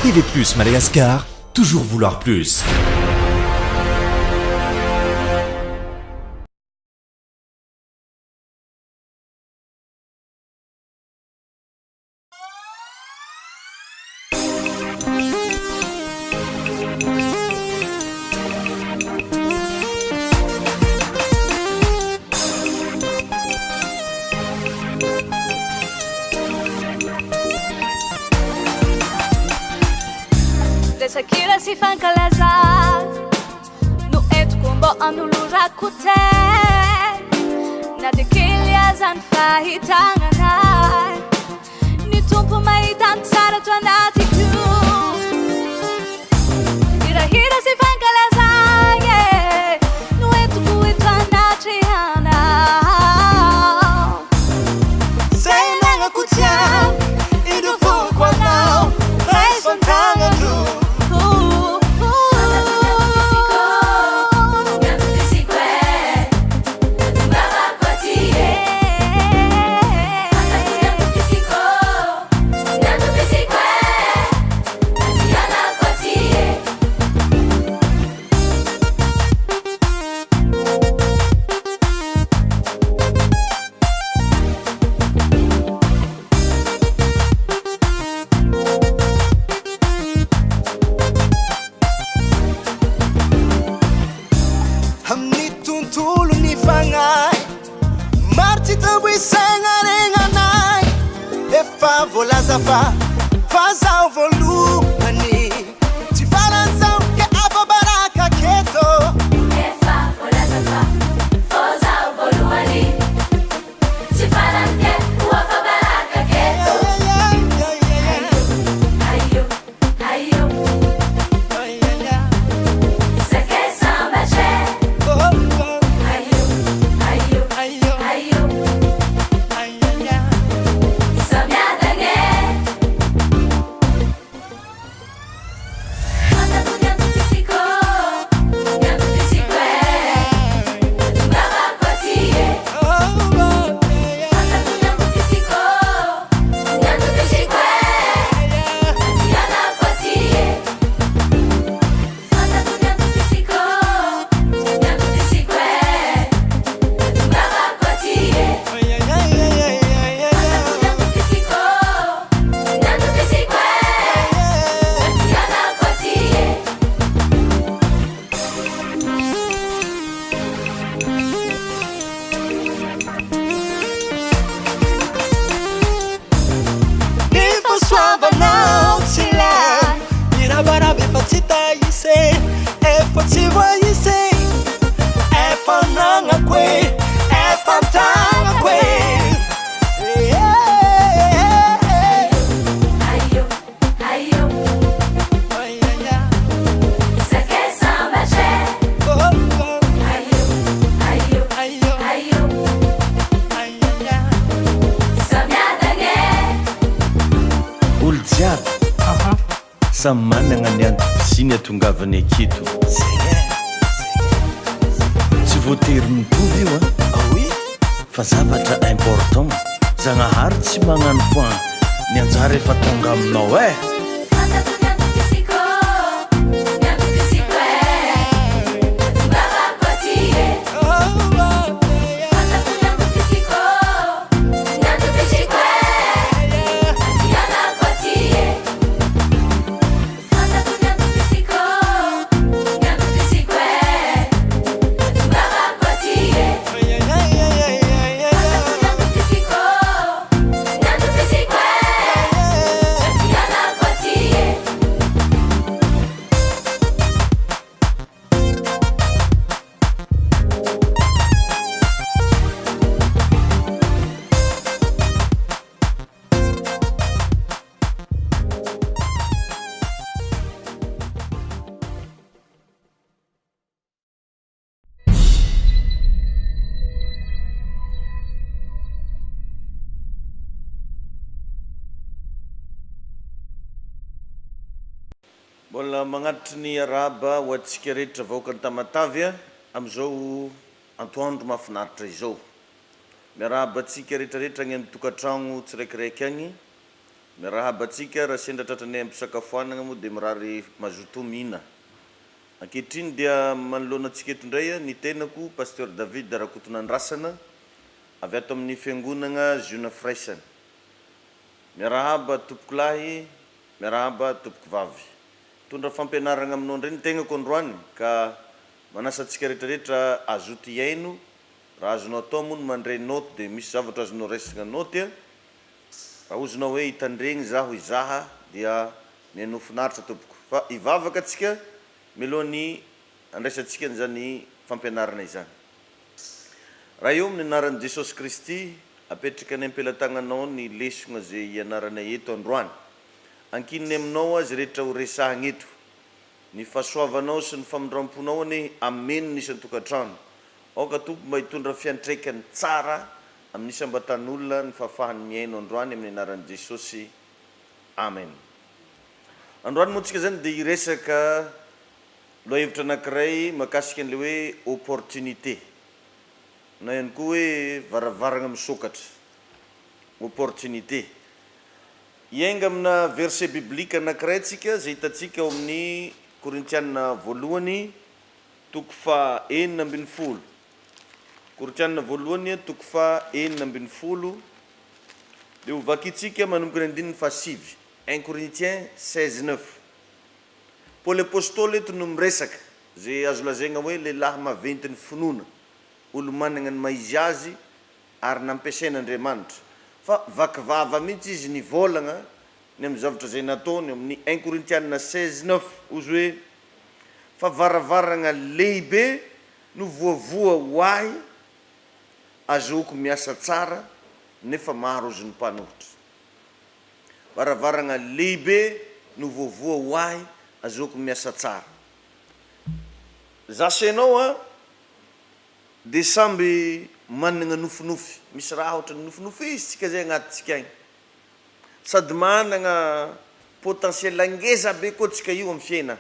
TV Plus Madagascar, toujours vouloir plus. Resakira sy fankalazana no entiko mbô anolorako tena na dia kely aza ny fahitana anay Ny Tompo mahita ny tsara ato anatiko. Hirahira sy fankalazana e, no entiko eto anatrehanao. Zay anagnako tsy ampy, indro foko anao, raiso an-tagnandro. Amin'ny tontolon'ny fagnahy Maro tsy tambo isaigna regnanay Efa voalaza fa fa zaho voalohany Tsy farany zaho ke afa-baraka aketo. Efa voalaza fa vao zaho voalohany Tsy farany ke ho afa-baraka aketo. Aio, aio, aio, Sakay sambatra e. Aio, aio, aio, Samiadagna e. Fantako ny antom-pisiako, ny antom-pisiako e. Tongavako aty e. Fantako ny antom-pisiako, ny antom-pisiako e. Andianako aty e. Fantako ny antom-pisiako, ny antom-pisiako e. Tongavako aty e. Fantako ny antom-pisiako, ny antom-pisiako e. Andianako aty e. Ny fahasoavanao tsy lany Mirabaraba efa tsy hita ise Efa tsy voaisa e Efa anagnako e Efa an-tagnako e Aio, aio, Sakay sambatra e. Aio, aio, aio, Samiadagna e. Olo jiaby samy managna ny antom-pisiany atongavany aketo. Tsy voatery mitovy io an! Fa zavatra important, Zagnahary tsy magnano foagna, ny anjara efa tonga aminao eh! Fantako ny antom-pisiako, ny antom-pisiako e. Tongavako aty e. Fantako ny antom-pisiako, ny antom-pisiako e. Andianako aty e. Fantako ny antom-pisiako, ny antom-pisiako e. Tongavako aty e. Fantako ny antom-pisiako, ny antom-pisiako e. Andianako aty e. Mbola magnatitry ny arahaba ho antsika rehetra vahoakan'i Tamatave amin'izao antoandro mahafinaritra izao. Miarahaba antsika rehetra rehetra agny amin'ny tokantragno tsiraikiraiky agny. Miarahaba antsika, raha sendra tratranay am-pisakafoanana moa dia mirary mazotoa mihina. Ankehitriny dia manoloana antsika eto indray ny tenako Pasteur David Rakotonandrasana avy ato amin'ny Fiangonagna Ziona Firaisana. Miarahaba tompokolahy, miarahaba tompokovavy. Mitondra fampianaragna aminao indray ny tegnako androany ka manasa antsika rehetrarehetra hazoto hihaino, raha azonao atao moa ny mandray note dia misy zavatra azonao raisina note a, raha ozonao hoe hitandregny zaho hizaha dia mihainoa finaritra tompoko fa hivavaka antsika mialohan'ny handraisantsika an'izany fampianarana izany. Ray ô, amin'ny anaran'i Jesosy Kristy, apetraka any am-pelatagnanao ny lesogna ze hianaranay eto androany. Ankininy aminao azy rehetra ho resahagna eto. Ny fahasoavanao sy ny famindramponao anie hameno ny isan-tokantrano. Aoka Tompo mba hitondra fiantraikany tsara amin'ny isam-batan'olona ny fahafahany mihaino androany amin'ny anaran'i Jesosy. Amen. Androany moa tsika zany dia hiresaka lohahevitra anankiray mahakasika an'ilay hoe opportunité na ihany koa hoe varavarana misokatra. Opportunité. Hiainga amina verset biblique anankiray tsika izay hitantsika ao amin'ny Korintiana voalohany toko faha 16. Korintiana voalohany toko faha 16 dia ho vakintsika manomboka ny andininy faha sivy, Un Corinthiens 16 neuf. Paoly Apostoly eto no miresaka, izay azo lazaina hoe lehilahy maventy ny finoana, olo-manana ny maha izy azy ary nampiasain'Andriamanitra. Fa vaky vava mihitsy izy nivôlagna ny amin'ny zavatra izay nataony ao amin'ny Un Korintiana 16 neuf, hozy hoe, Fa varavaragna lehibe no voavoha ho ahy, azahoako miasa tsara, nefa maro ozy ny mpanohitra. Varavaragna lehibe no voavoha ho ahy, azahoako miasa tsara. Za sy enao an, dia samby managna nofinofy, misy raha ohatran'ny nofinofisitsika zay agnatintsika agny, sady managna potentiel ngeza be koa tsika io amin'ny fiainana,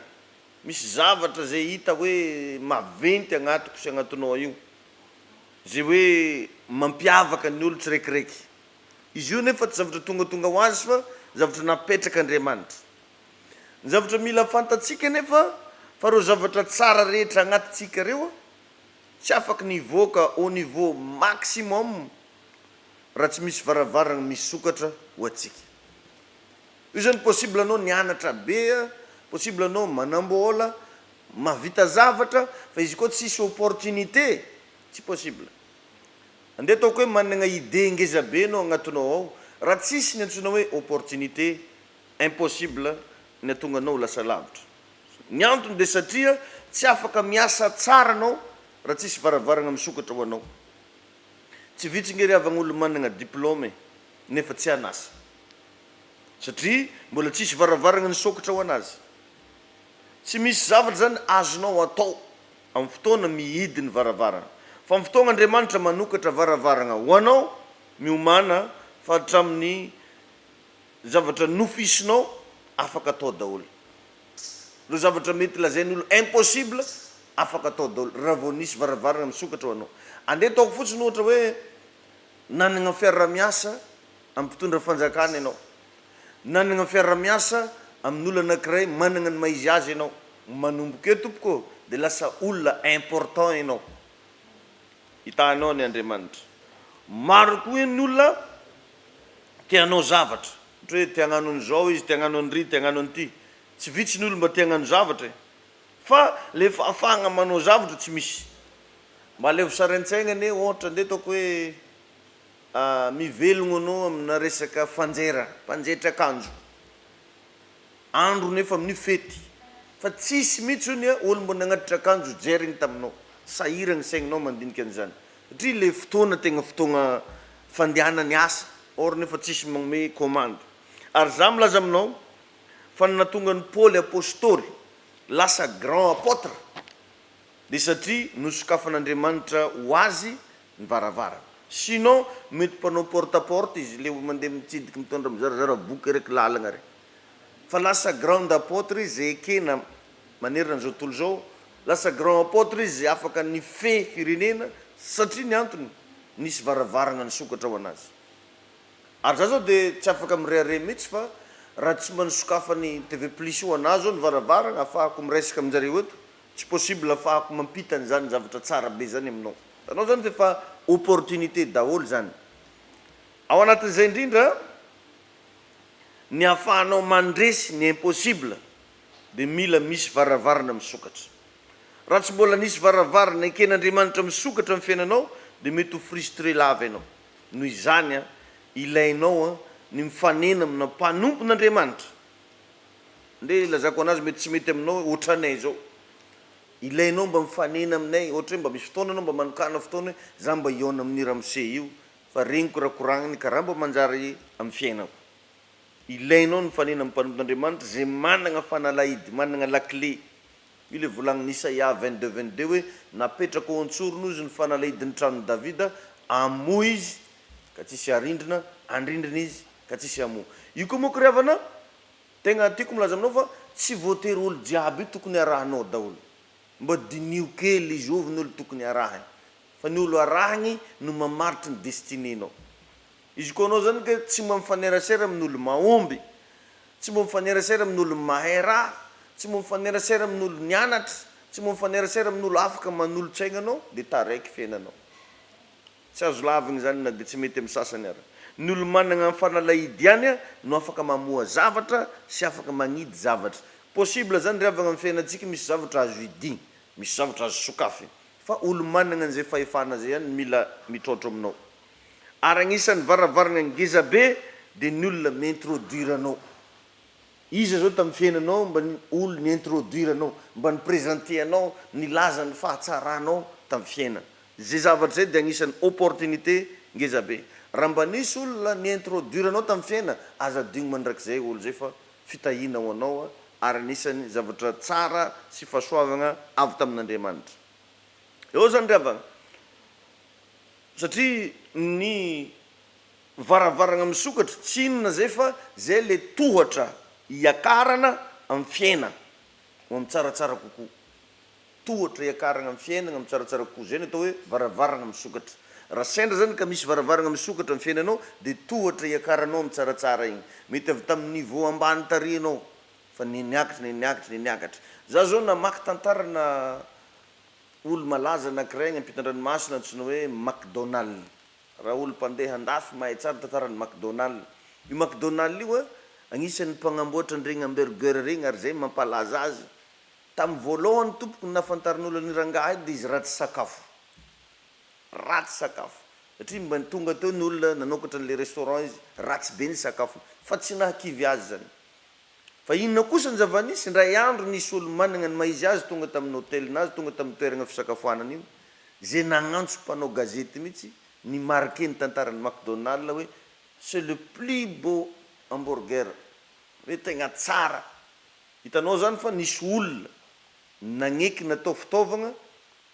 misy zavatra zay hita hoe maventy agnatiko sy agnatinao io, zay hoe mampiavaka ny olo tsiraikiraiky, izy io nefa tsy zavatra tongatonga ho azy fa zavatra napetrak'Andriamanitra. Ny zavatra mila fantatsika anefa fa ireo zavatra tsara rehetra agnatintsika ireo tsy afaky ny hivoaka au niveau maximum raha tsy misy varavarana misokatra ho antsika. Io zany possible anao nianatra be, possible anao manambola, mahavita zavatra fa izy koa tsisy opportunité tsy possible. Andeha ataoko hoe managna idée ngeza be anao agnatinao ao, raha tsisy ny antsoina hoe opportunité Impossible ny hatonga anao ho lasa lavitra. Ny antony dia satria tsy afaka miasa tsara anao raha tsisy varavarana misokatra ho anao. Tsy vitsy nge ry havagna olo managna diplôme e, nefa tsy an'asa. Satria mbola tsisy varavarana nisokatra ho anazy. Tsy misy zavatra zany azonao atao amin'ny fotoana mihidy ny varavarana. Fa amin'ny fotoagna Andriamanitra manokatra varavarana ho anao, miomàna fa hatramin'ny Zavatra nofisinao afaka atao daholo. Ireo zavatra mety lazain'olo impossible afaka atao daholo raha vao nisy varavarana misokatra ho anao. Andeha ataoko fotsiny ohatra hoe nanagna fiarahamiasa amin'ny mpitondra fanjakana ianao, nanagna fiarahamiasa amin'olo anakiray managna ny maha izy azy ianao, manomboka eo tompoko ô dia lasa olona important ianao. Hitahanao anie Andriamanitra. Maro koa ny olona te hanao zavatra, ohatra hoe te hagnano an'izao izy, te hagnano an'ry, te hagnano an'ity. Tsy vitsy ny olo mba te hagnano zavatra e! Fa le fahafahagna manao zavatra tsy misy. Mba alevo sary an-tsaigna anie ohatra ndeha ataoko hoe mivelogno anao amina resaka fanjera, mpanjaitra akanjo. Andro nefa amin'io fety fa tsisy mihitsy hono a olo mbo nagnatitra akanjo jerigny taminao, sahiragny saigninao mandinika an'izany satria le fotoana tegna fotoagna fandehanany asa or nefa tsisy magnome commande ary za milaza aminao fa ny nahatonga an'i Paoly apostoly lasa grand apotre dia satria nosokafan'Andriamanitra ho azy ny varavarana sinon mety mpanao porte à porte izy le mandeha mitsidiky mitondra mizarazara boky eraky lalagna regny fa lasa grand apotre izy zay ekena manerana an'izao tontolo izao, lasa grand apotre izy zay afaka nifehy firenena satria ny antony nisy varavaragna nisokatra ho anazy. Ary za zao de tsy afaka mirehareha mihitsy fa raha tsy mba nosokafan'ny TV plus io anah zao ny varavarana afahako miresaka aminjareo eto, tsy possible afahako mampita an'izany zavatra tsara be zany aminao. Hitanao zany fa efa opportunité daholo zany. Ao anatin'izay indrindra ny ahafahanao mandresy ny impossible dia mila misy varavarana misokatra. Raha tsy mbola nisy varavarana eken'Andriamanitra misokatra amin'ny fiainanao dia mety ho frustré lava ianao. Noho izany an, ilainao an ny mifanena amina mpanompon'Andriamanitra. Ndeha ilazako anazy mety tsy mety aminao hoe ohatranay izao. Ilainao mba mifanena aminay, ohatra hoe mba misy fotoana anao mba manokàna fotoana hoe za mba hihaona amin'io ramose io fa regniko raha koragniny karaha mba manjary amin'ny fiainako. Ilainao ny mifanena amin'ny mpanompon'Andriamanitra izay managna fanalahidy, managna lakile. Io ilay volagnin'i Isaia 22 22 hoe, Napetrako ao an-tsorony hozy ny fanalahidin'ny tranon'i Davida, hamoa izy ka tsisy harindrina, handrindrina izy ka tsisy hamoa. Io koa manko ry havana, tegna tiako milaza aminao fa tsy voatery olo jiaby io tokony harahinao daholo. Mba diniho kely izy ovy ny olo tokony harahiny. Fa ny olo arahigny no mamaritry ny destinée-nao. Izy koa anao zany ke tsy mba mifanerasera amin'olo mahomby, tsy mba mifanerasera amin'olo mahay raha, tsy mba mifanerasera amin'olo nianatra, tsy mba mifanerasera amin'olo afaka manolo-tsaigna anao de taraiky fiainanao. Tsy azo lavigny zany na de tsy mety amin'ny sasany ara. Ny olo managna ny fanalahidy ihany no afaka mamoha zavatra sy afaka magnidy zavatra. Possible zany ry havagna amin'ny fiainantsika misy zavatra azo hidigny, misy zavatra azo sokafigny. Fa olo managna an'izay fahefana zay ihany no mila mitrôtro aminao. Ary agnisan'ny varavaragna ngeza be dia ny olona mi-introduire anao. Iza zao tamin'ny fiainanao mba ny olo ni-introduire anao, mba ni-presenter anao, nilaza ny fahatsaranao tamin'ny fiainana. Zay zavatra zay dia agnisan'ny opportunité ngeza be. Raha mba nisy olona ni-introduire anao tamin'ny fiainana, aza adino mandrakizay olo zay fa fitahiana ho anao ary anisan'ny zavatra tsara sy fahasoavagna avy tamin'Andriamanitra. Eo zany ry havagna. Satria ny varavaragna misokatra tsy inona zay fa zay le tohatra hiakarana am fiaina ho am tsaratsara kokoa. Tohatra hiakaragna am fiainagna am tsaratsara kokoa zay no atao hoe varavaragna misokatra. Raha sendra zany ka misy varavaragna misokatra am fiainanao de tohatra hiakaranao am tsaratsara igny. Mety avy tamin'ny niveau ambany tary anao fa neniakatra neniakatra neniakatra. Za zao namaky tantarana Olo malaza anakiray agny ampitan-dranomasina antsoina hoe McDonald. Raha olo mpandeha andafy mahay tsara tantaran'i McDonald. Io McDonald io a, agnisan'ny mpagnamboatra an'iregny hamburger regny ary zay mampalaza azy. Tamin'ny voalohany tompoko ny nahafantarin'olo an'io rangahy io dia izy ratsy sakafo. Ratsy sakafo. Satria mba tonga teo ny olona nanokatra an'le restaurant izy, ratsy be ny sakafony. Fa tsy nahakivy azy zany. Fa inona kosa ny zava-nisy? Indray andro nisy olo-manana ny maha-izy azy tonga tamin'ny hôtel-nazy, tonga tamin'ny toerana fisakafoanana io, izay nagnantso mpanao gazety mihitsy ni-marquer ny tantaran'ny McDonald hoe c'est le plus beau hamburger, hoe tegna tsara. Hitanao zany fa nisy olona nagneky natao fitaovagna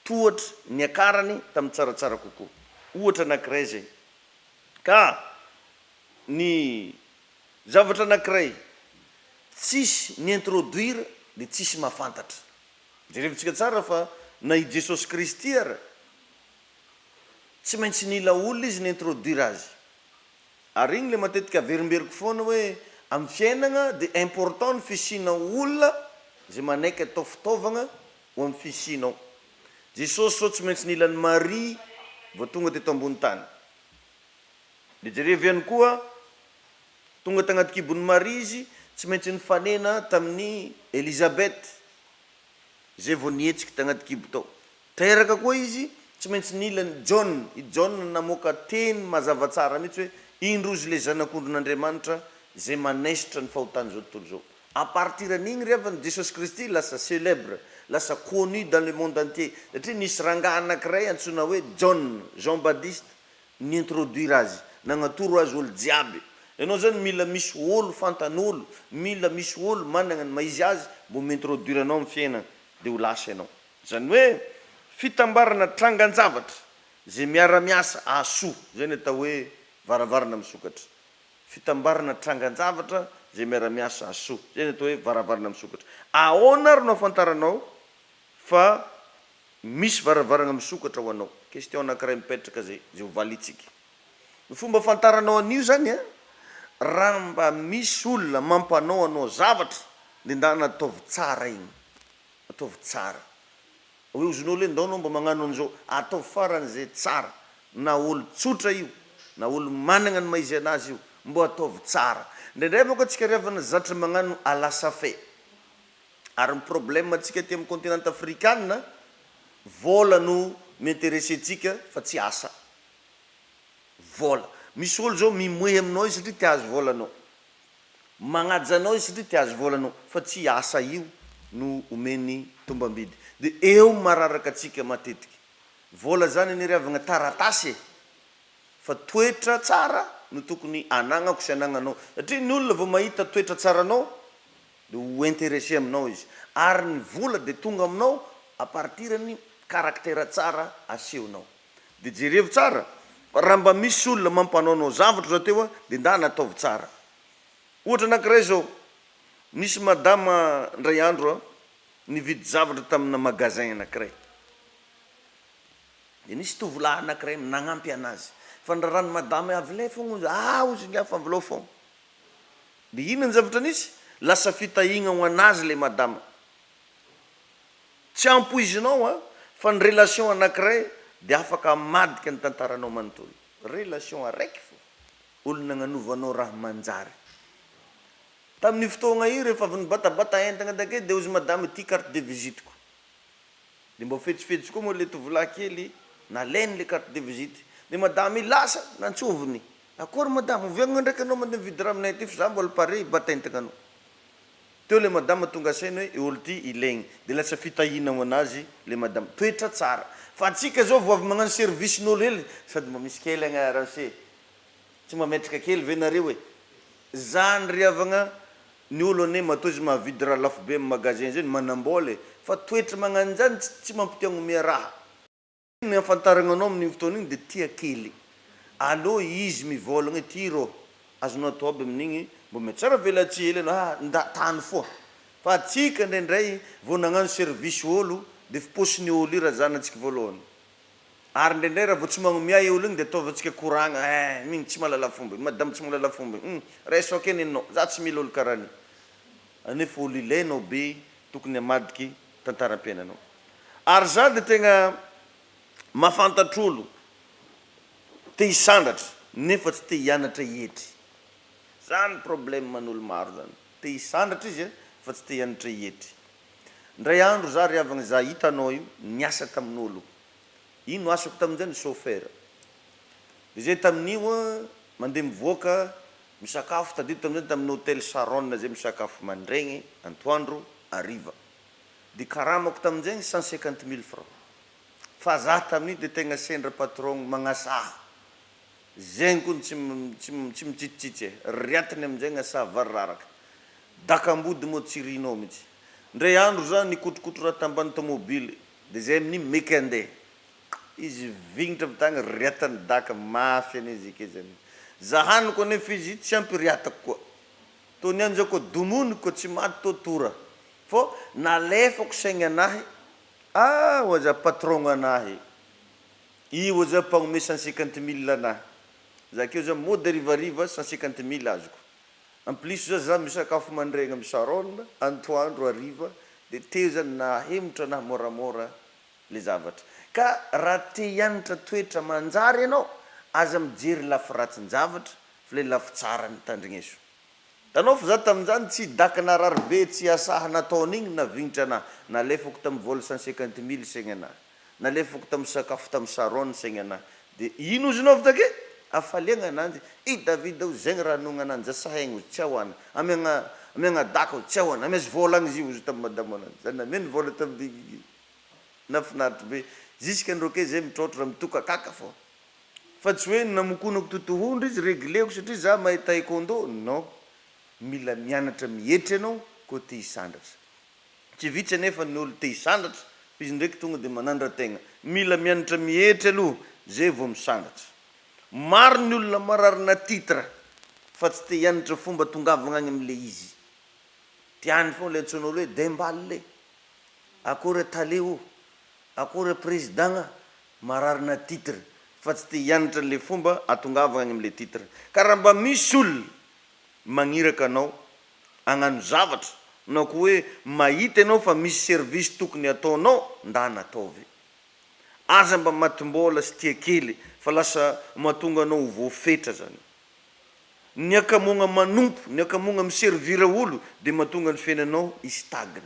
tohatra niakarany tamin'ny tsaratsara kokoa. Ohatra anankiray zay. Ka ny Zavatra anakiray, tsisy ni-introduire dia tsisy mahafantatra. Jerevintsika tsara fa na i Jesosy Kristy ara, tsy maintsy nila olona izy ni-introduire azy. Ary igny le matetika averimberiko foana hoe amin'ny fiainagna dia important ny fisiana olona izay manaiky atao fitaovagna ho amin'ny fisianao. Jesosy zao tsy maintsy nila an'i Maria vao tonga teto ambony tany. Dia jerevo ihany koa, tonga tagnaty kibon'i Maria izy, tsy maintsy nifanena tamin'i Elizabeth, izay vao nihetsiky tagnaty kibo tao. Teraka koa izy, tsy maintsy nila an'i Jaona. I Jaona namoaka teny mazava tsara mihitsy hoe, Indro izy ilay Zanak'ondrin'Andriamanitra izay manaisotra ny fahotan'izao tontolo izao. À partir an'igny ry havana, Jesosy Kristy lasa célèbre, lasa connu dans le monde entier, satria nisy rangahy anankiray antsoina hoe Jaona, Jean Baptiste, ni-introduire azy, nagnatoro azy olo jiaby. Enao zany mila misy olo fantan'olo, mila misy olo managna ny maha izy azy mbo mi-introduire anao am fiainagna de ho lasa enao. Zany hoe fitambarana trangan-javatra ze miara-miasa ahasoa, zay ny atao hoe varavarana misokatra. Fitambarana trangan-javatra zay miara-miasa ahasoa, zay ny atao hoe varavarana misokatra. Ahoana ary no ahafantaranao fa Misy varavarana misokatra ho anao. Question anankiray mipetraka zay, zay ho valintsika. Ny fomba afantaranao an'io zany an. Raha mba misy olona mampanao anao zavatra de ndana ataovy tsara igny, ataovy tsara. Hoe ozon'olo hoe ndao anao mba magnano an'izao, ataovy faran'izay tsara, na olo tsotra io, na olo managna ny maha izy anazy io, mbô ataovy tsara. Indraindray manko antsika ry havana zatra magnano à la safe, ary ny problème antsika aty amin'ny continent afrikana, vôla no mi-interesser antsika fa tsy asa. Vola. Misy olo zao mimoehy aminao izy satria te hahazo vola anao. Magnaja anao izy satria te hahazo vola anao fa tsy asa io no omeny tombambidy. De eo mararaka antsika matetiky. Vola zany anie ry havagna taratasy e! Fa toetra tsara no tokony anagnako sy anagnanao satria ny olona vao mahita toetra tsaranao de ho interessé aminao izy ary ny vola de tonga aminao à partir ny caractère tsara asehonao. De jerevo tsara fa raha mba misy olona mampanaonao zavatra rahateo a de ndana ataovy tsara. Ohatra anakiray zao, nisy madama ndray andro a nividy zavatra tamina magasin anakiray, de nisy tovolahy anakiray nagnampy anazy, fa ny raràn'i madama hoe avilay fogna ozy, ah ozy ingahy fa avilao fogna. De inona ny zavatra nisy? Lasa fitahigna ho anazy le madama. Tsy ampoizinao an, fa ny relation anakiray dia afaka hamadika ny tantaranao manontolo. Relation araiky fo, olo nagnanovanao raha manjary. Tamin'io fotoagna io rehefa avy nibatabata entagna take dia hozy madama ity carte de visite-ko. Dia mba fetsifetsy koa moa le tovolahy kely nalainy le carte de visite. Dia madama io lasa nantsoviny, akory madama, oviagna ndraiky anao mandeha mividy raha aminay aty fa za mbola pare hibata entagna anao. Teo le madama tonga saina hoe olo ty ilaigny de lasa fitahiana ho anazy le madama. Toetra tsara. Fa antsika zao vao avy magnano service n'olo hely sady mba misy kely agny ramose. Tsy mba metraka kely ve nareo e? Zany ry havagna ny olo anie matoa izy mahavidy raha lafo be am magasin zay manambola e. Fa toetra magnanjany tsy mampite agnomea raha. Ny ahafantaragna anao amin'igny fotoana igny de tia kely. Aleo izy mivôlagna hoe ty rô, azonao atao aby amin'igny, mbô mihatsara velatsihy hely anao, ah nda tany foa. Fa atsika ndraindray vao nagnano service ôlo de efa paosin'ny ôlo io razanantsika voalohany. Ary ndraindray raha vao tsy magnomia i ôlo igny de ataovantsika koragna, eh migny tsy mahalala fomba io, madama tsy mahalala fomba io, hum raiso ake nenao, za tsy mila ôlo karaha an'io. Anefa ôlo ilainao be tokony hamadiky tantaram-piainanao. Ary za de tegna mahafantatr'olo te hisandratra nefa tsy te hianatra hietry. Zany problème an'olo maro zany. Te hisandratra izy fa tsy te hianatra hietry. Ndray andro za ry havagna za hitanao io niasa tamin'olo. Ino asako tamin'izay? Ny chauffeur. De zay tamin'io mandeha mivoaka misakafo tadidiko tamin'izay tamin'ny hotel Sharon zay misakafo mandregny, antoandro, hariva. De karamako tamin'izegny 150 mille francs. Fa za tamin'io de tegna sendra patron magnasaha. Zegny koa tsy tsy tsy mitsitsitsitsy e. Riatiny amin'izay gnasaha vary raraka. Dakam-body moa tsy rinao mihitsy. Ndray andro za nikotrokotro raha tambany tomobily de zay amin'igny meky andeha. Izy vignitra avy tagny riatany daka mafy anie izy ake zany. Zahaniko anefa izy tsy ampy riatako koa. Tô niany zao koa domoniko koa tsy maty tô tora. Fô nalefako saigny anahy, ah oa za patron anahy io oa za mpagnome 150 mille anahy, za akeo za mody harivariva 150 mille azoko, en plus za za misakafo mandregna am Sharon antoandro hariva de teo zany nahemotra anahy môramôra le zavatra. Ka raha te hianatra toetra manjary ianao aza mijery lafy ratsin-javatra fa le lafy tsarany tandrigneso. Tanao fa za tamin'izany tsy daka narary be tsy asaha nataony igny navignitra anah, nalefako tam vol 150 mille segna anah, nalefako tam sakafo tam Sharon segna anah, de ino ozy nao avy take? Hafaliagna ananjy, i David ozy zegny raha anogna ananjy za sahaigny ozy tsy ahoana, amiagna amiagna daka ozy tsy ahoana, amiazo vola agny izy io ozy tam madamo ananjy, za nameno vola tam biggy nafinaritra be, jusque andro ake zay mitrôtra mitokakaka fô. Fa tsy hoe namokonako totohondry izy regleko satria za mahay taekwondo, non, mila mianatra mietry ianao koa te hisandratra. Tsy vitsy anefa ny olo te hisandratra fa izy ndraiky tonga de manandra-tegna. Mila mianatra mietry aloha zay vao misandratra. Maro ny olona mararina titre fa tsy te hianatra fomba tongavagna agny amle izy. Tiany foana le antsoin'olo hoe dembale, akory tale o, akory président-gna, Mararina titre fa tsy te hianatra an'le fomba atongavagna any amle titre. Ka raha mba misy olona. magniraka anao hagnano zavatra na koa hoe mahita ianao fa misy service tokony hataonao ndana ataovy. Aza mba matim-bola sy tia kely fa lasa mahatonga anao ho voafetra zany. Ny hakamoagna manompo, ny hakamoagna mi-servir olo dia mahatonga ny fiainanao hi-stagne.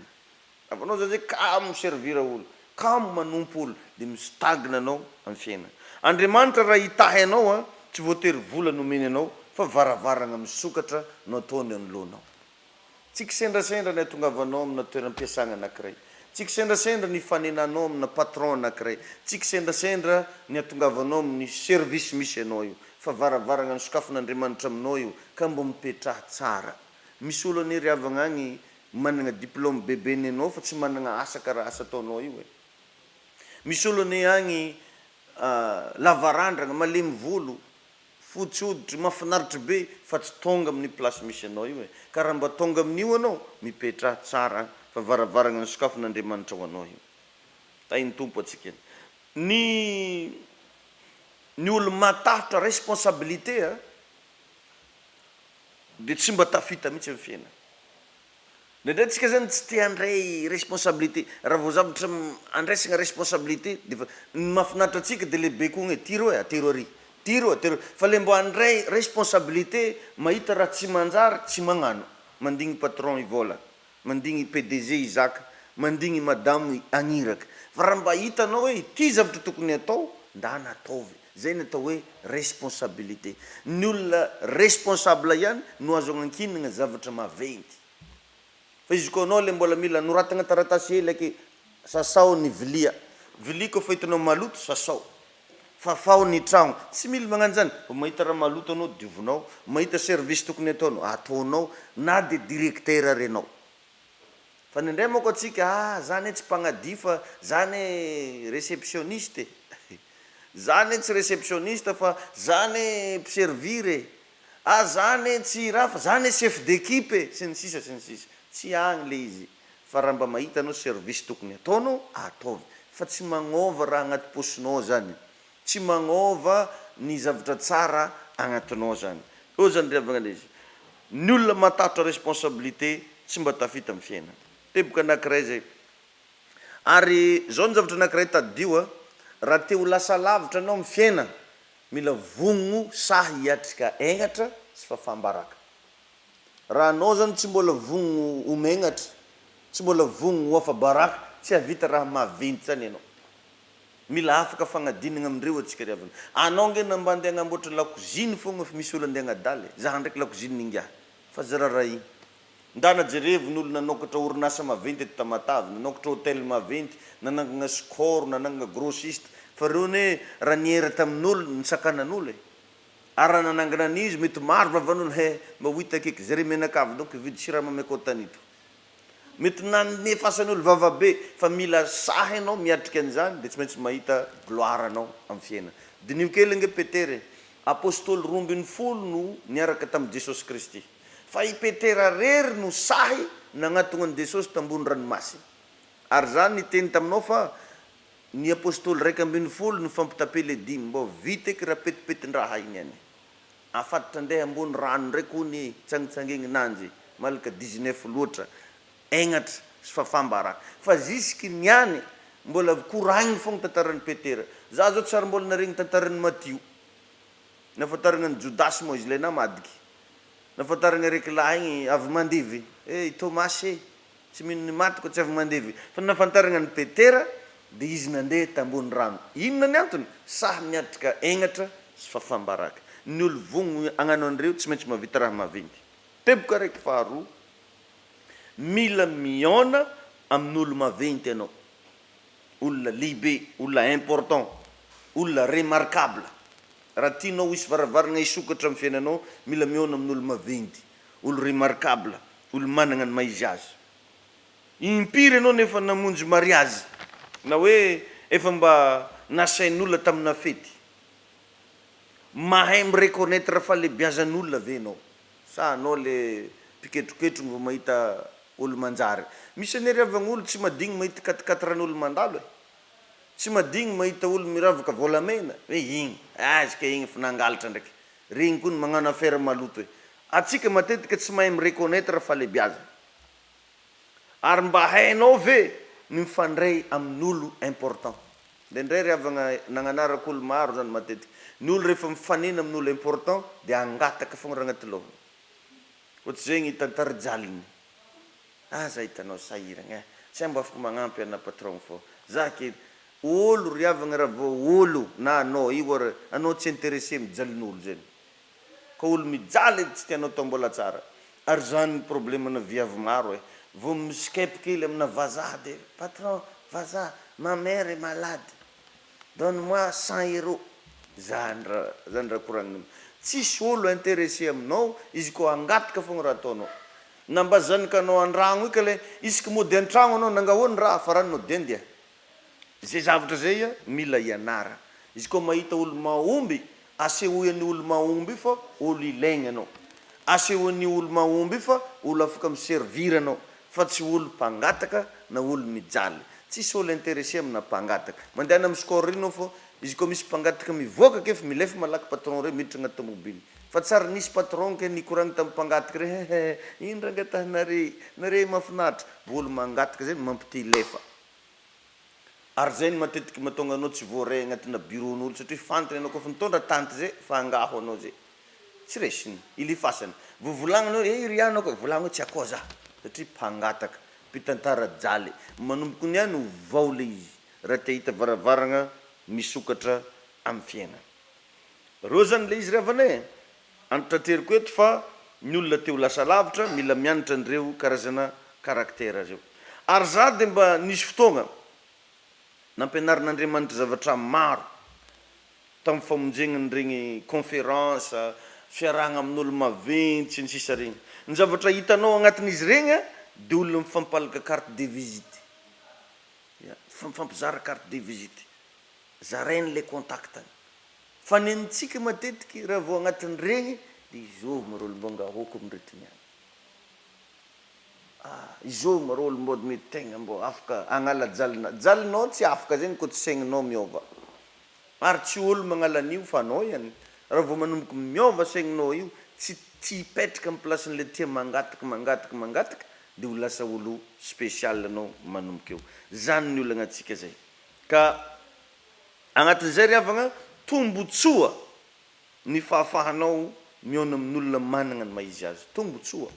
Raha anao zany zay kamo mi-servir olo, kamo manompo olo dia mi-stagne anao amin'ny fiainana. Andriamanitra raha hitahy anao an, tsy voatery vola no omeny anao fa varavaragna misokatra no ataony anoloanao. Tsy kisendrasendra ny hatongavanao amina toeram-piasagna anakiray. Tsy kisendrasendra ny hifanenanao amina patron anakiray. Tsy kisendrasendra ny hatongavanao amin'ny service misy anao io. Fa varavaragna nosokafin'Andriamanitra aminao io ka mbô mipetraha tsara. Misy olo anie ry havagna agny managna diplôme bebe nenao fa tsy managna asa karaha asa ataonao io e. Misy olo anie agny lava randragna, malemy volo, Fotsy hoditry, mafinaritry be fa tsy tonga amin'ny place misy anao io e! Ka raha mba tonga amin'io anao, mipetraha tsara fa varavaragna nosokafin'Andriamanitra ho anao io. Tahin'ny Tompo antsika. Ny ny olo matahotra responsabilité a, dia tsy mba tafita mihitsy amin'ny fiainana. Indraindray tsika zany tsy te handray responsabilité, raha vao zavatra andraisagna responsabilité de efa ny mahafinaritra antsika de le baikoagna hoe ty rô e atero ary, ty rô atero ary, fa le mbô handray responsabilité mahita raha tsy manjary tsy magnano, mandigny patron hivôla, mandigny PDG hizaka, mandigny madamo hagniraka, fa raha mba hitanao hoe ity zavatra tokony atao ndana ataovy, zay ny atao hoe responsabilité, ny olona responsable ihany no azo agnankinagna zavatra maventy. Fa izy koa anao le mbola mila anoratagna taratasy hely ake, sasao ny vilia, vilia koa fa hitanao maloto sasao, fafao ny tragno, tsy mila magnano zany, vao mahita raha maloto anao diovinao, mahita service tokony ataonao ataonao na de directeur ary enao. Fa ndraindray manko antsika ah za anie tsy mpagnadio fa za anie receptionniste e, za anie tsy receptionniste fa za anie mpiservir e, ah za anie tsy raha fa za anie chef d'equipe e, sy ny sisa sy ny sisa. Tsy agny le izy fa raha mba mahita anao service tokony ataonao ataovy fa tsy magnova raha agnaty paosinao zany, tsy magnova ny zavatra tsara agnatinao zany. Eo zany ry havagna le izy. Ny olona matahotra responsabilité tsy mba tafita amin'ny fiainana. Teboka anakiray zay. Ary zao ny zavatra anakiray tadidio a, raha te ho lasa lavitra anao amin'ny fiainana, mila vonogno sahy hiatrika hegnatra sy fahafaham-baraka. Raha anao zany tsy mbola vonogno ho megnatra, tsy mbola vonogno ho afa-baraka, tsy hahavita raha maventy zany ianao. Mila afaka fagnadinagna amindreo atsika ry havana. Anao nge na mba andeha agnamboatra lakoziny fogna fa misy olo andeha agnadala e. Zaha ndraiky lakoziny ingahy. Fa za rarahigny. Ndana jerevo ny olo nanokatra orinasa maventy eto Tamatave, nanokatra hotel maventy, nanangagna score, nanangagna grossiste. Fa reo anie raha niera tamin'olo nisakanan'olo e. Ary raha nanangana an'izy mety maro vavan'olo he mba ho hita akeky zare mianakavy donc hividy siramamy akao tanito. Mety nanome fasan'olo vava be fa mila sahy enao miatrika an'izany de tsy maintsy mahita gloire anao am fiainana. Diniho kely ange Petera e! Apostoly 12 no niaraka tamin'i Jesosy Kristy. Fa i Petera rery no sahy nagnatogna an'i Jesosy tambony ranomasina. Ary za niteny taminao fa ny apostoly 11 nifampitape le dimy mbô vita eky raha petipetin-draha igny anie. Afatotra andeha ambony rano ndraiky hono e, tsangitsangegninanjy, malaka dix-neuf loatra, hegnatra sy fafambaraka. Fa jusque niany mbola koragniny fogna tantaran'i Petera. Za zao tsy ary mbola naregny tantaran'i Matio. Nahafantaragna an'i Jodasy moa izy ilay namadiky. Nahafantaragna araiky lahy igny avy mandevy, eh i Tomasy e! Tsy mino ny maty koa tsy avy mandevy. Fa ny nahafantaragna an'i Petera dia izy nandeha tambony rano. Inona ny antony? Sahy miatrika hegnatra sy fafam-baraka. Ny olo vogno hagnano an'ireo tsy maintsy mahavita raha maventy. Teboka araiky faharoa, mila mihaona amin'olo maventy ianao. Olona lehibe, olona important, olona remarquable. Raha tianao hisy varavarana hisokatra amin'ny fiainanao, mila mihaona amin'olo maventy. Olo remarquable, olo managna ny maha izy azy. Impiry ianao no efa namonjy mariazy na hoe efa mba nasain'olona tamina fety? Mahay mi-reconnaitre fahalebiazan'olona ve ianao? Sa anao le mpiketroketrogno vao mahita olo manjary? Misy anie ry havagna olo tsy madigny mahita quat-quatre-n'olo mandalo e! Tsy madigny mahita olo miravaka volamena hoe igny, aiza kay igny efa nangalatra ndraiky. Regny koa ny magnano affaire maloto e! Atsika matetika tsy mahay mi-reconnaitre fahalebiazana. Ary mba hainao ve ny mifandray amin'olo important? Indraindray ry havagna nagnanarako olo maro zany matetika, ny olo rehefa mifanena amin'olo important dia hangataka fogna raha agnaty lôhany. Ohatr'izegny tantara jaliny. Aza hitanao sahiragna eh, tsy mba afaka magnampy ana patron fô za ke olo ry havagna raha vao olo na anao io ary anao tsy interessé mijalin'olo zegny. Ka olo mijaly edy tsy tianao atao mbola tsara. Ary zany ny problème na viavy maro e. Vao mi-skype kely amina vazaha de patron vazaha ma mère est malade donne moi 100 euros zany raha zany raha koragniny. Tsisy olo interessé aminao izy koa hangataka fogna raha ataonao. Na mba zanakanao andragno io ka le isaky mody antragno anao nangahoa ny raha farany nody andeha. Zay zavatra zay mila ianarana. Izy koa mahita olo mahomby, asehoy an'io olo mahomby io fa olo ilaigny anao. Asehoy an'io olo mahomby io fa olo afaka mi-servir anao fa tsy olo mpangataka na olo mijaly. Tsisy olo intéressé amina mpangataka. Mandehana am score ry nao fa izy koa misy mpangataka mivoaka ake fa milefa malaky patron reo miditra agnaty tomobily. Fa tsary nisy patron ke nikoragna tam mpangataka reo he he ino ra angatahinare, nare mahafinaritra. Olo mangataka zay mampite hilefa. Ary zay no matetiky mahatonga anao tsy voaray agnatina bureau-n'olo satria fantany anao kôfa mitondra tanty zay fa angaho anao zay. Tsy resiny, ilifasany. Vao volagniny hoe eh ry anao ka, volagno hoe tsy akao za satria mpangataka, mpitantara jaly. Manomboka niany ovao le izy raha te hahita varavaragna misokatra amy fiainana. Reo zany le izy ry havana e! Antitrateriko eto fa ny olona te ho lasa lavitra mila mianatra an'ireo karazana caractère reo. Ary za dia mba nisy fotoagna nampianarin'Andriamanitra zavatra maro tamin'ny famonjegna an'iregny conférence, fiarahagna amin'olo maventy sy ny sisa regny. Ny zavatra hitanao agnatin'izy regny dia olona mifampalaka carte de visite, ya, mifampizara carte de visite, zarainy le contact-ny. Fa nentsika matetiky raha vao agnatin'iregny de izôvy ma rô olo mbô angahoako amindreo ty niany? Ah, izôvy ma rô olo mbô mety tegna mbô afaka agnala jalina, jalinao tsy afaka zegny kô tsy saigninao miôva, ary tsy olo magnala an'io fa anao ihany, raha vao manomboka miôva saigninao io, tsy tsy hipetraka amy place-n'le tia mangataka mangataka mangataka de ho lasa olo spécial anao manomboka eo, zany ny olagna antsika zay ka. Agnatin'izay ry havagna, tombotsoa ny fahafahanao mihaona amin'olona managna ny maha izy azy. Tombotsoa.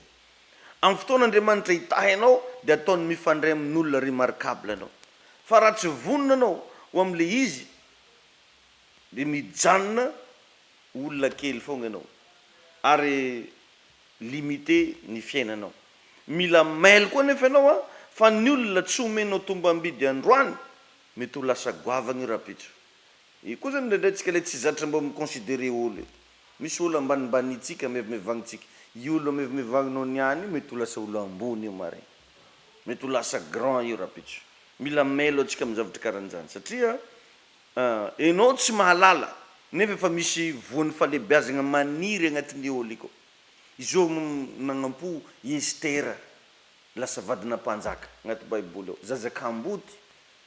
Amin'ny fotoana Andriamanitra hitahy anao dia ataony mifandray amin'olona remarquable anao. Fa raha tsy vonona anao ho amin'ilay izy dia mijanona ho olona kely foagna ianao ary limité ny fiainanao. Mila mailo koa anefa ianao an, fa ny olona tsy omenao tombam-bidy androany Mety ho lasa goavagna io rahampitso. Io koa zany indraindray tsika le tsy zatra mbô mi-considerer olo e. Misy olo ambanimbaniantsika, amevimevagnintsika. Io olo amevimevagninao niany io mety ho lasa olo ambony io marin. Mety ho lasa grand io rahampitso. Mila mailo antsika amin'ny zavatra karan'izany satria enao tsy mahalala nefa efa misy voan'ny fahalebiazagna maniry agnatin'io olo io koa. Izao no nagnampo i Estera Lasa vadina mpanjaka agnaty baiboly ao, zaza kamboty,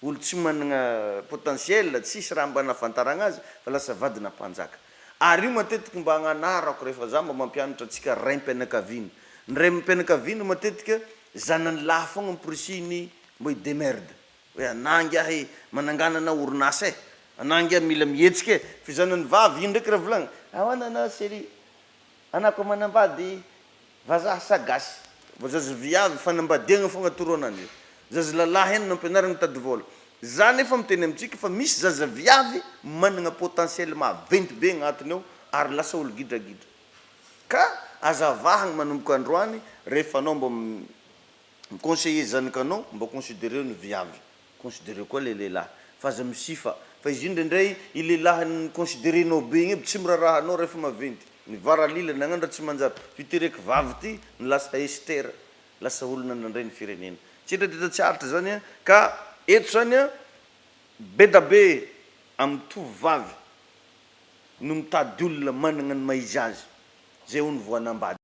olo tsy managna potentiel, tsisy raha mba nahafantaragna azy fa lasa vadina mpanjaka. Ary io matetiky mba agnanarako rehefa za mba mampianatra antsika raim-pianakaviana. Ny raim-pianakaviana matetika zanany lahy fogna amporisihiny mba hi demerde, hoe anah ngiahy mananganana orinasa e, anah ngiahy mila mihetsika e, fa zanany vavy ino ndraiky raha volagniny, ahoana anao chérie, anah koa manambady Vazaha sa gasy? Vao zaza viavy fanambadiagna fogna atoro ananjy. Zaza lalahy ihany no ampianarigna mitady vôla. Za nefa miteny amintsika fa misy zaza viavy managna potentiel maventy be agnatiny ao ary lasa olo gidragidra. Ka aza avahagna manomboka androany rehefa anao mbô mi-conseiller zanakanao mba considereo ny viavy. Considereo koa le lehilahy fa aza misifa fa izy io indraindray i lehilahy ni-considerenao be igny aby tsy miraraha anao rehefa maventy, ny varalila nagnano raha tsy manjary fa ity reky vavy ity no lasa Esther lasa olona nandray ny firenena. Tsy indraindray tsy aritra zany an, ka eto zany an bedabe amin'ny tovovavy no mitady olona managna ny maha izy azy zay hono vao hanambady.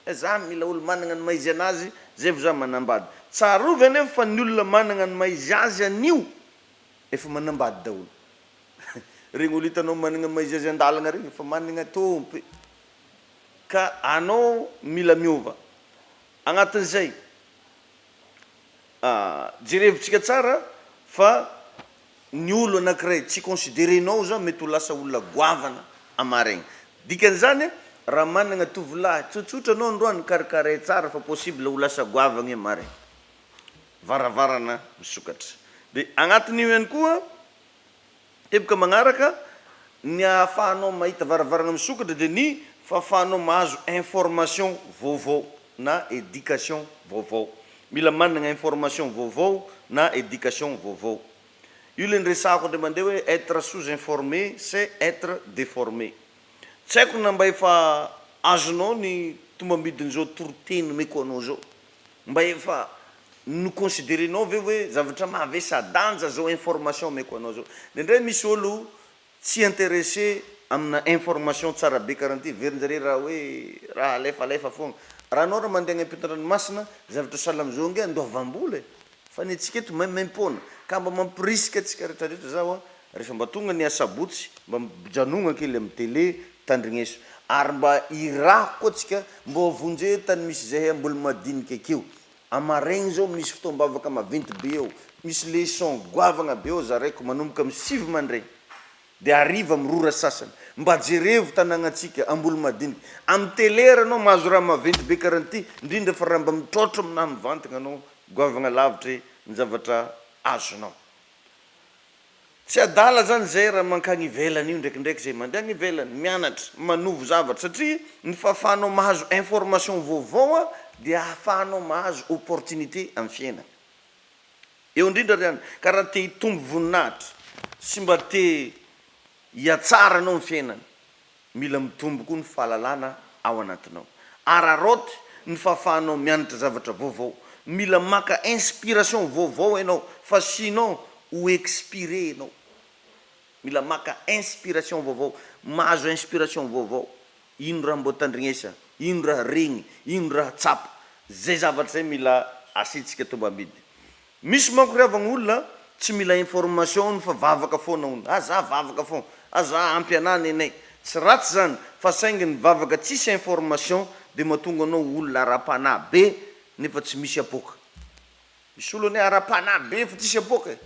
Za mila olo managna ny maha izy anazy zay vao za manambady. Tsarovy anefa fa ny olona managna ny maha izy azy anio efa manambady daholo. Regny olo hitanao managna ny maha izy azy andalagna regny efa managna tômpy. Ka anao mila miova. Agnatin'izay, jerevintsika tsara fa ny olo anakiray tsy considerer-nao zao mety ho lasa olona goavana amaregny. Dikan'izany raha managna tovolahy tsotsotra anao androany karakaray tsara fa possible ho lasa goavagna io amaregny. Varavarana misokatra. De agnatin'io ihany koa Teboka magnaraka, ny ahafahanao mahita varavarana misokatra dia ny fahafahanao mahazo information vaovao na education vaovao. Mila managna information vaovao na education vaovao. Io le niresahako indray mandeha hoe être sous informé c'est être déformé. Tsy haiko na mba efa azonao ny tombambidin'izao toriteny omeko anao zao. Mba efa no-considerer-nao ve hoe zavatra mavesa-danja zao information omeko anao zao? Indraindray misy olo tsy intéressé amina information tsara be karaha an'ity, heverinjare raha hoe raha alefalefa foagna. Raha anao raha mandeha agny ampitan-dranomasina, zavatra sahala am'zao ange andoavam-bola e! Fa ny antsika eto maimaimpoana. Ka mba mampirisika antsika retraretra zaho a, rehefa mba tonga ny asabotsy mba mijanogna kely amin'ny télé, tandrigneso. Ary mba irako koa tsika mbô vonjeo tany misy zahay mbola madinika akeo. Amaregny zao misy fotoam-bavaka maventy be eo, misy leçon goavagna be eo zaraiko manomboka amin'ny sivy mandraigny de hariva amin'ny roa ora sasany. Mba jerevo tanagnantsika Ambolomadinika. Amin'ny télé ary anao mahazo raha maventy be karan'ity, indrindra fa raha mba mitrôtro aminahy mivantagna anao, goavagna lavitry ny zavatra azonao. Tsy adala zany zay raha mankany ivelany io ndraikindraiky zay mandeha any ivelany mianatra manovo zavatra satria ny fahafahanao mahazo information vaovao a dia ahafahanao mahazo opportunité amin'ny fiainana. Eo indrindra ry an ka raha te hitombo voninahitra sy mba te hihatsara anao ny fiainana Mila mitombo koa ny fahalalana ao anatinao. Araraoty ny fahafahanao mianatra zavatra vaovao. Mila maka inspiration vaovao ianao fa sinon ho expiré ianao. Mila maka inspiration vaovao. Mahazo inspiration vaovao. Ino raha mbô tandrignesa, ino raha regny, ino raha tsapa. Zay zavatra zay mila asiantsika tombambidy. Misy manko ry havagna olona tsy mila information hono fa vavaka foana hono, ah za vavaka foana, ah za ampy anah nenay, tsy ratsy zany fa saingy ny vavaka tsisy information de mahatonga anao ho olona ara-panahy be nefa tsy misy apoaka, misy olona anie ara-panahy be fa tsisy apoaka e,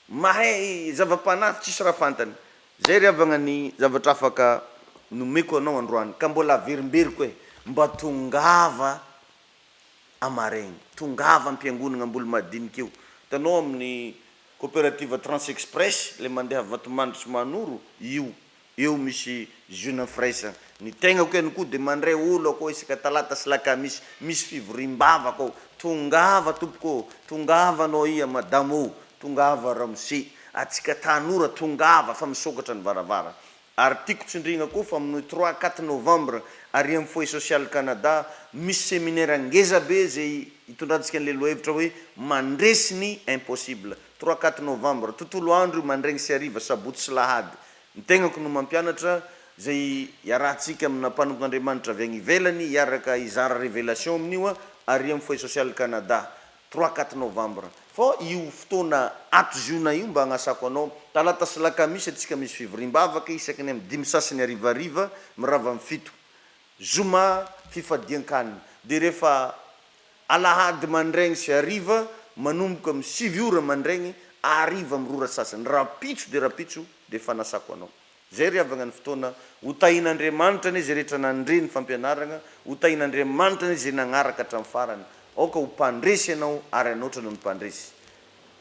mahay zava-panahy fa tsisy raha fantany, zay ry havagna ny zavatra afaka nomeko anao androany ka mbola averimberiko e, mba tongava Amaregny. Tongava am-piangonagna Ambolomadinika io. Hitanao amin'ny coopérative Trans Express le mandeha Vatomandry sy Mahanoro io. Eo misy jeune firaisana. Ny tegnako ihany koa dia mandray olo akao isaka talata sy lakamisy. Misy fivoriam-bavaka ao. Tongava tompoko ô! Tongava anao ia madama ô! Tongava ramose. Atsika tanora tongava fa misokatra ny varavarana. Ary tiako tsindriana koa fa amin'ny trois quatre novembre ary amin'ny Foyer Social Canada misy seminaire ngeza be izay hitondrantsika an'ilay lohahevitra hoe mandresy ny impossible. Trois quatre novembre, tontolo andro io mandraigny sy hariva, sabotsy sy lahady. Ny tegnako no mampianatra izay iarahantsika amina mpanompon'Andriamanitra avy agny ivelany hiaraka hizara révélation amin'io ary amin'ny Foyer Social Canada. Trois quatre novembre. Fa io fotoana ato ziona io mba agnasako anao, talata sy lakamisy atsika misy fivoriam-bavaka isaky ny amin'ny dimy sasany harivariva mirava amin'ny fito. Zoma fifadian-kanina. Dia rehefa alahady mandraigny sy hariva manomboka amin'ny sivy ora mandraigny hariva amin'ny roa ora sasany. Rahampitso dia rahampitso dia fanasako anao. Zay ry havagna ny fotoana, ho tahin'Andriamanitra anie izay rehetra nandre ny fampianaragna, ho tahin'Andriamanitra anie izay nagnaraka hatramin'ny farany. Aoka ho mpandresy ianao ary hanoatra noho ny mpandresy.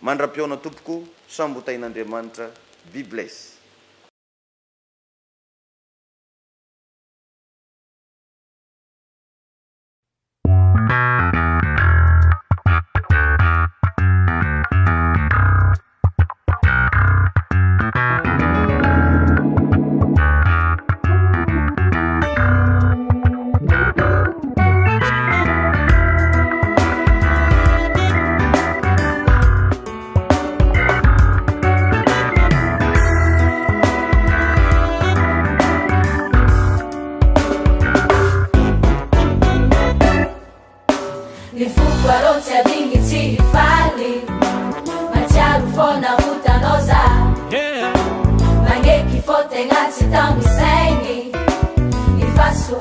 Mandra-pihaona tompoko, samby ho tahin'Andriamanitra, be bless.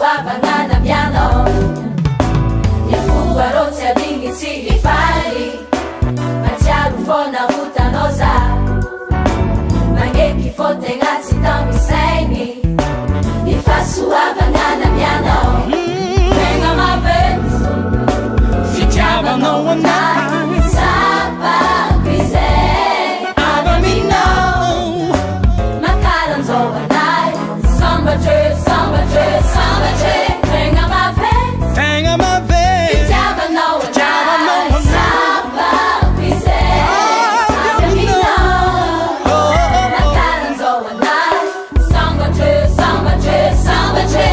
fahasoavana namianao Ny fo arô tsy adigny tsy hifaly Matsiaro fô navotanao za Magneky fô tegna tsy tambisaigny Ny fahasoavana namianao Tegna maventy Fitiavanao anay Tsapako izay avy aminao Makaranzao anay Sambatry, sambatry, sambatry Tegna maventy Tegna maventy Fitiavanao Fitiavanao anay anay. Tsapako izay Avy avy aminao Makaranzao anay Sambatry, sambatry, sambatry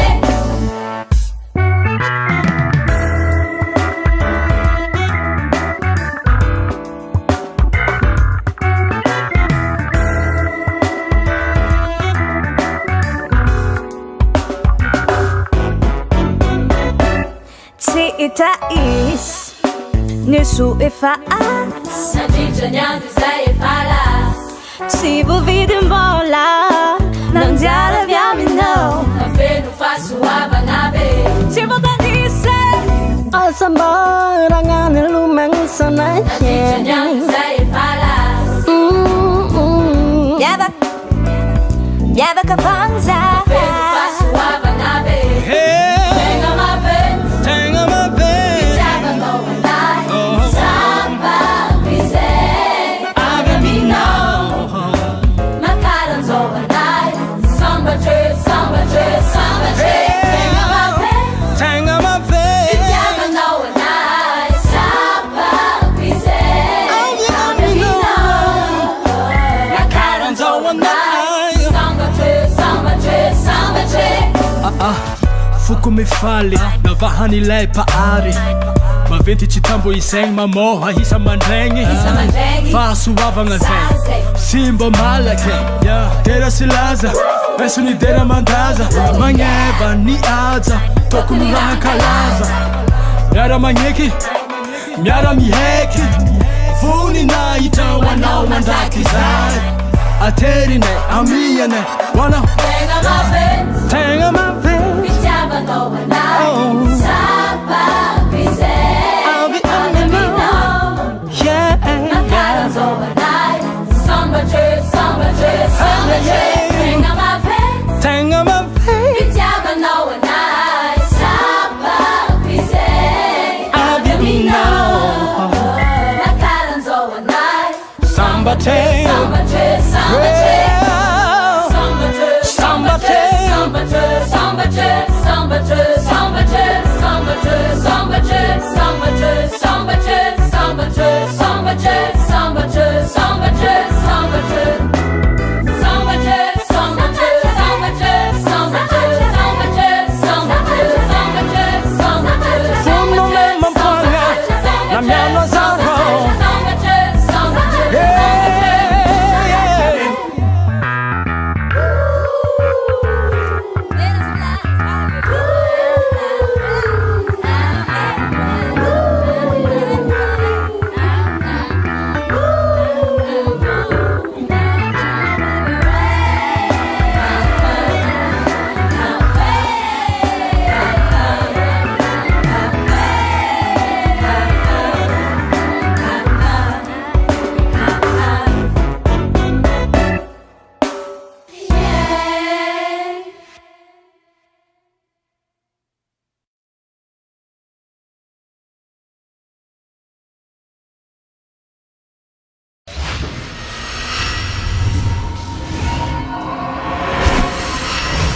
Tsy hita izy ny soa efa azy Nandritra ny andro izay efa lasa Tsy voavidim-bola nandiala avy aminao Fa feno fahasoavana be Tsy voatanisa Asambaragna ny lomagnisanay Nandritra ny andro izay efa lasa Miavaka Miavaka fanza Feno fahasoavana be Tegna maventy Tegna maventy Fitiavanao anay Tsapako izay avy aminao Makaranzao anay Sambatry, sambatry, sambatry Tegna maventy Tegna maventy Fitiavanao anay Tsapako izay Avy avy aminao Makaranzao anay Sambatry, sambatry, sambatry Foko mifaly navahan'ilay mpahary Maventy tsy tambo isaigny mamôha isa mandraigny Isa-mandraigny. Fahasoavagna Zay. zay Sy mba malaky yeah. Dera sy laza Aiso ny dera mandaza Magneva ny aja Tokony raha kalaza Miara magneky Miara miheky Voninahitra ho anao mandrakizay Aterinay amianay Ho anao Tegna maventy Tegna maventy Fitiavanao anay Oh. Tsapako izay Avy avy aminao Yeah Makaranzao anay Sambatry, sambatry, sambatry Tegna maventy Tegna maventy Fitiavanao anay Tsapako izay Avy aminao Makaranzao anay Sambatry Sambatry, sambatry Sambatry, Sambatry. sambatry, sambatry, sambatry, sambatry, sambatry, sambatry, sambatry, sambatry, sambatry, sambatry, sambatry, sambatry, sambatry. Sambatry, sambatry, sambatry, sambatry, sambatry, sambatry, sambatry, Fono me mampanga, sambatry, na miano zaro. sambatry, sambatry, Yeah, yeah.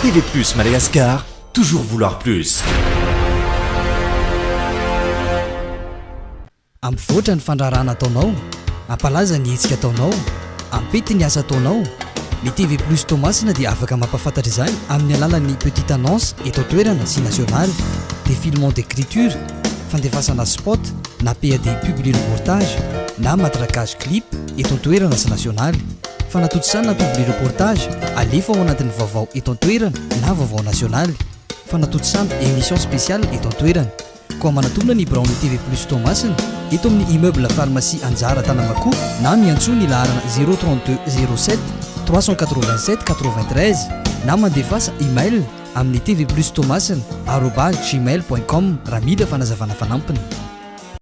TV Plus Madagascar, toujours vouloir plus. Ampivoatra ny fandraharahana ataonao, ampalaza ny hetsika ataonao, ampety ny asa ataonao. Ny TV Plus Toamasina dia afaka mampahafantatra izany amin'ny alalan'ny petite annonce eto an-toerana sy nasionaly, défilement d'écriture, fandefasana spot na PAD publi-reportage na matraquage clip eto an-toerana sy nasionaly, fanatontosana publi-reportage alefa ao anatin'ny vaovao eto an-toerana na vaovao nasionaly, fanatontosana émission spéciale eto an-toerana. Koa manatona ny biraon'ny TV Plus Toamasina, eto amin'ny immeuble pharmacie Anjara Tanamakoa na miantsoa ny laharana 032 07 387 93 na mandefasa email. amin'ny tvplustoamasina arobase gmail point com raha mila fanazavana fanampiny.